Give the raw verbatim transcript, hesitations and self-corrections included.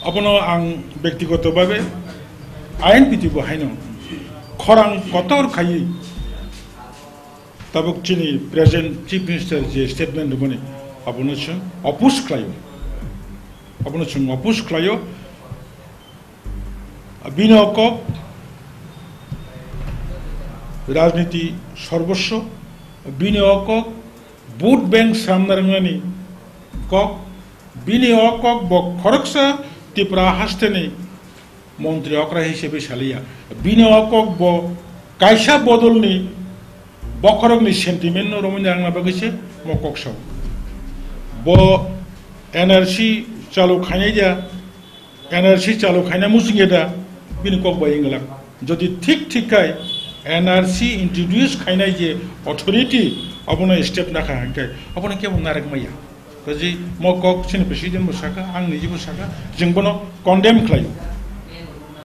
Abono ang bektigoto babe I N P T bo haino khorang kotor khaiwi tabuk chini present Chief Minister je statement rwmani abono chwng oppose khlaio, abono chwng oppose khlaio. Bini o kok rajniti sorboswo, bini o kok vote bank sramna rwngnani kok, bini o kok bo khoroksa Tripura hasteni montri okra hisabe saliya, bini o kok bo kaisa bodolni bokhorokni sentiment no romwi narwkna bagwi se mo kok sao. Bo N R C chalu khainai ja, N R C chalu khaina muchungya da, bini kok bai wngwlak. Jodi thik thik khai N R C introduce khainai je authority, abono step nakha hwnkhe abono kebo narwk maya. Kaji mo kok chini president bo saka, ang niji bo saka, jeng bono condemn khlaio.